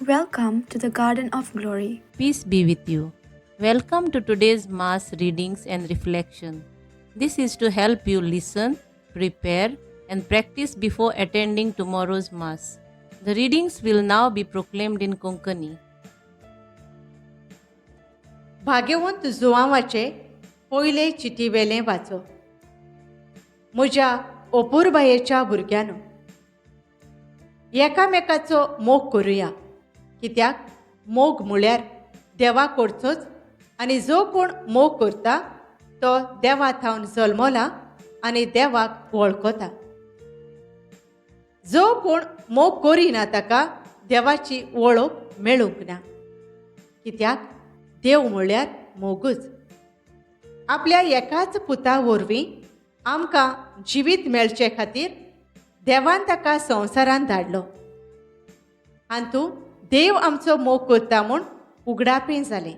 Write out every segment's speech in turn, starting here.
Welcome to the Garden of Glory. Peace be with you. Welcome to today's Mass readings and reflection. This is to help you listen, prepare, and practice before attending tomorrow's Mass. The readings will now be proclaimed in Konkani. भाग्यवंत जुवांवाचे पयले चिटीवेलें वाचो. म्हज्या अपुरबायेच्या भुरग्यांनो, एकामेकाचो मोग करुया, कित्याक मोग म्हळ्यार देवा कडचोच, आनी जो कोण मोग करता तो देवा थावन जल्मला आनी देवाक वळखता. जो कोण मोग करिना ताका देवाची वळख मेळूंक ना, कित्याक देव म्हळ्यार मोगूच. आपल्या एकाच पुता वरवीं आमकां जिवीत मेळचे खातीर देवान ताका संवसारांत धाडलो. हातूंत देव आमचो मोग करता म्हूण उगडापें जालें.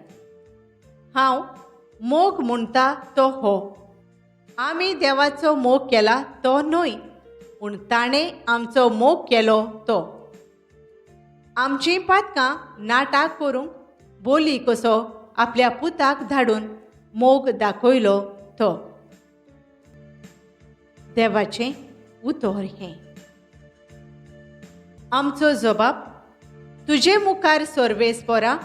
हांव मोग म्हणटा तो हो, आमी देवाचो मोग केला तो न्हय, पूण ताणें आमचो मोग केलो तो. आमचीं पातकां नाटाक करूंक बोली कसो आपल्या पुताक धाडून मोग दाखयलो तो. देवाचें उतर हें. आमचो जबाब तुजे मुखार सर्वेस्परा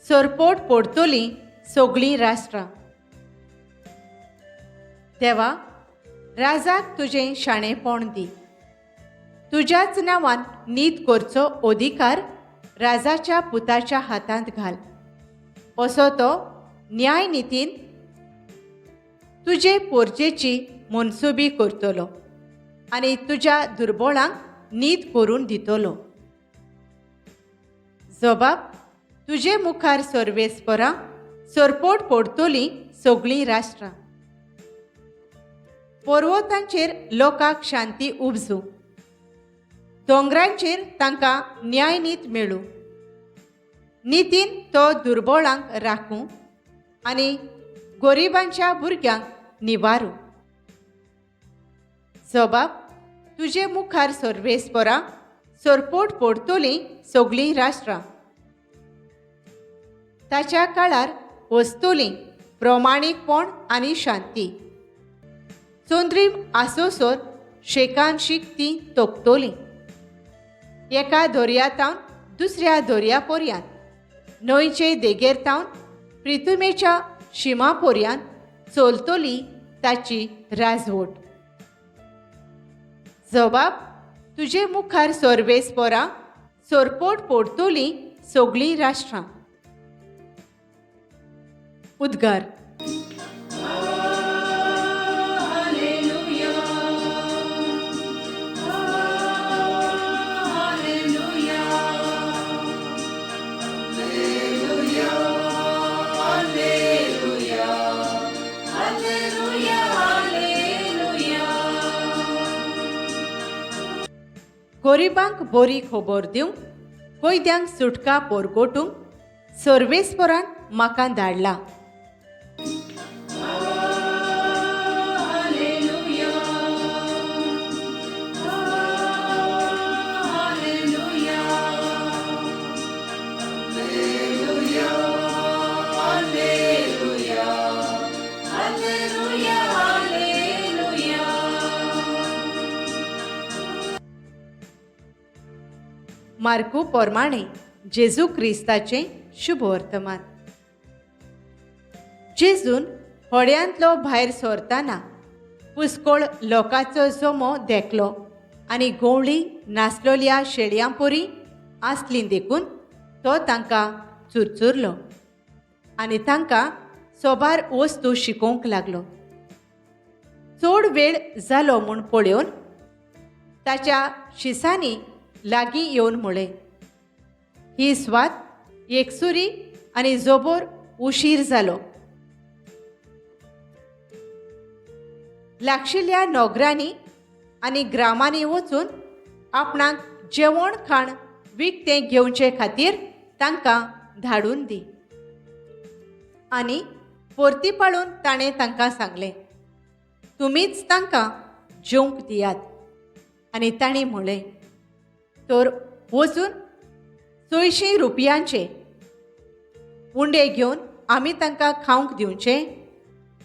सरपोट पडतलीं सगळीं राष्ट्रां. देवा, राजाक तुजें शाणेपण दी, तुज्याच नांवान नीत करचो अधिकार राजाच्या पुताच्या हातांत घाल, असो तो न्याय नितीन तुजे पोरजेची मनसुबी करतलो आनी तुज्या दुर्बळांक नीत करून दितलो. जबाब तुजे मुखार सर्वेस्परा सरपोट पडतलीं सगळीं राष्ट्रां. पर्वतांचेर लोकांक शांती उपजूं, दोंगरांचेर तांकां न्यायनीत मेळूं. नितीन तो दुर्बळांक राखूं आनी गरिबांच्या भुरग्यांक निवारूं. जबाब तुजे मुखार सर्वेस्परा सरपोट पडतलीं सगळीं राष्ट्रां. ताच्या काळार वसतलीं प्रमाणीकपण आनी शांती. चंद्रीम आसोसर शेकान शीक ती तोखतलीं. एका दर्या तावन दुसऱ्या दर्या पर्यांत, न्हंयचे देगेर तावन प्रितुमेच्या शिमा पर्यांत चलतली ताची राजवट. जबाब तुजे मुखार सर्वेस्परा सरपोट पडतलीं सगळीं राष्ट्रां. उद्गार. गरिबांक बरी खबर दिवंक, कैद्यांक सुटका परगटूंक सर्वेस्परान म्हाका धाडला. मार्कू पोरमाणे जेजू क्रिस्ताचें शुभवर्तमान. जेजून होड्यांतलो भायर सरतना पुस्कोळ लोकांचो जमो देखलो आनी गोवळी नासलोल्या शेळयां परी आसली देखून तो तांकां चुरचुरलो आनी तांकां सोबार वस्तू शिकोवंक लागलो. चड वेळ जालो म्हूण पळोवन ताच्या शिसांनी लागीं येवन म्हळें, ही स्वात एकसुरी आनी जोबोर उशीर जालो. लागशिल्ल्या नोगरांनी आनी ग्रामांनी वचून आपणाक जेवण खाण विकतें घेवचे खातीर तांकां धाडून दी. आनी परती पाळून ताणें तांकां सांगलें, तुमीच तांकां जेवंक दियात. आनी तांणी म्हळें, तर वचून चोयशीं रुपयांचे उंडे घेवन आमी तांकां खावंक दिवचें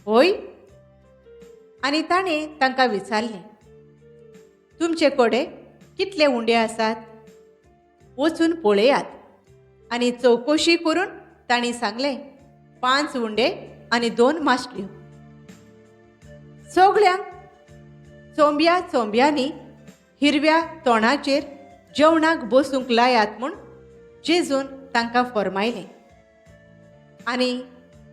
हय? आनी ताणें तांकां विचारलें, तुमचे कडेन कितले उंडे आसात? वचून पळयात. आनी चवकशी करून तांणी सांगलें, 5 उंडे आनी 2 मासल्यो. सगळ्यांक चोंब्या चोंब्यांनी हिरव्या तोंडाचेर जेवणाक बसूंक लायात म्हूण जेजून तांकां फर्मायलें. आनी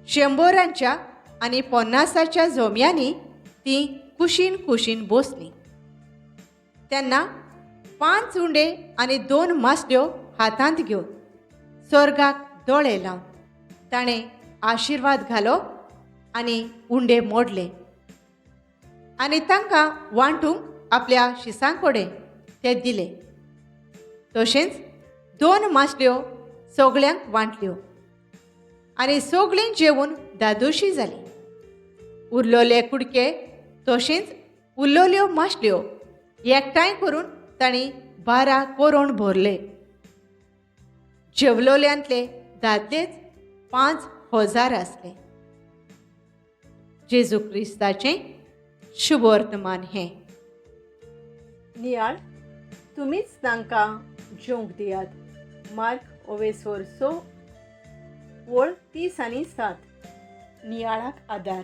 100 आनी 50 जोम्यांनी तीं कुशीन कुशीन बसलीं. तेन्ना 5 उंडे आनी 2 मासल्यो हातांत घेवन स्वर्गाक दोळे लावन ताणें आशिर्वाद घालो आनी उंडे मोडले आनी तांकां वांटूंक आपल्या शिसां कडेन ते दिले. तशेंच 2 मासल्यो सगळ्यांक वांटल्यो आनी सगळीं जेवून दादोशी जालीं. उरलोले कुडके तशेंच उरलोल्यो मासल्यो एकठांय करून तांणी 12 कोरोण भरले. जेवलोल्यांतले दादलेच 5000 आसले. जेजू क्रिस्ताचें शुभवर्तमान हें. नियाळ तुमीच तांकां जेवंक दियात. मार्क ओवेसोर 6 वळ 30 आनी 7. नियाळाक आदार.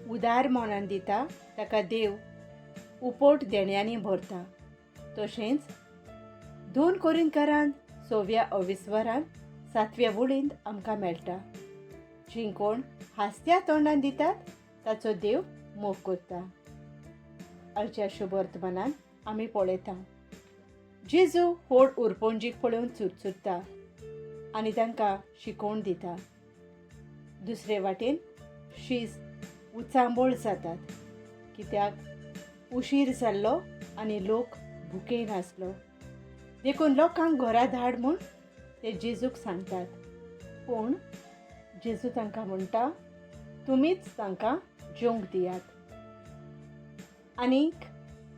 उदार मनान दिता ताका देव उपोट देण्यांनी भरता. तशेंच 2 कोरिंतकारान 6व्या अविस्वरान 7व्या वळींत आमकां मेळटा, जीं कोण हांसत्या तोंडान दितात ताचो देव मोग करता. आयच्या शुभवर्तमानान आमी पळयता, जेजू व्हड उरपोंजीक पळोवन चुरचुरता आनी तांकां शिकोवण दिता. दुसरे वाटेन शीस उचांबळ जातात, कित्याक उशीर जाल्लो आनी लोक भुकेन आसलो, देखून लोकांक घरा धाड म्हूण ते जेजूक सांगतात. पूण जेजू तांकां म्हणटा, तुमीच तांकां जेवंक दियात. आनीक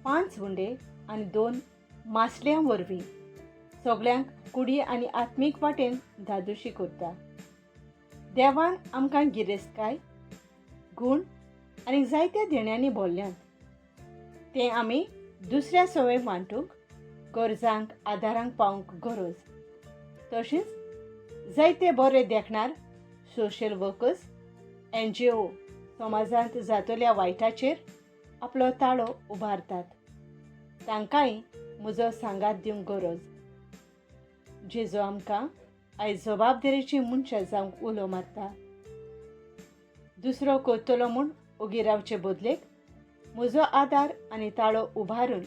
5 उंडे आनी 2 मासल्यां वरवीं सगळ्यांक कुडी आनी आत्मीक वाटेन धादोशी करता. देवान आमकां गिरेस्तकाय, गूण आनी जायत्या देण्यांनी भरल्यात, तें आमी दुसऱ्या सवय वांटूंक, गरजांक आदारांक पावंक गरज. तशेंच जायते बरे देखणार सोशल वर्कर्स, NGO समाजांत जातल्या वायटाचेर आपलो ताळो उबारतात, तांकांय म्हजो सांगात दिवंक गरज. जेजो आमकां आयज जबाबदारेची मनशां जावंक उलो मारता. दुसरो करतलो म्हूण ओगी रावचे बदलेक म्हजो आदार आनी ताळो उबारून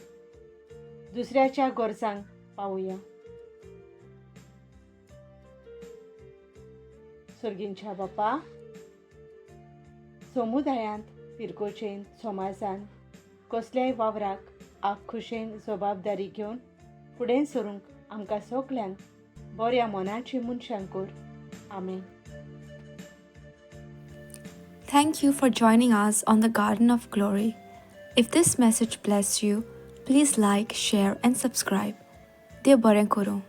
दुसऱ्याच्या गरजांक पावया. सर्गींच्या बापा, समुदायांत, फिरकोचेन, समाजान कसल्याय वावराक आपखुशेन जबाबदारी घेवन फुडें सरूंक आमकां सगल्यांक बऱ्या मनाची मनशां कर. आमेन. Thank you for joining us on the Garden of Glory. If this message blessed you, please like, share and subscribe. देव बरें करूं.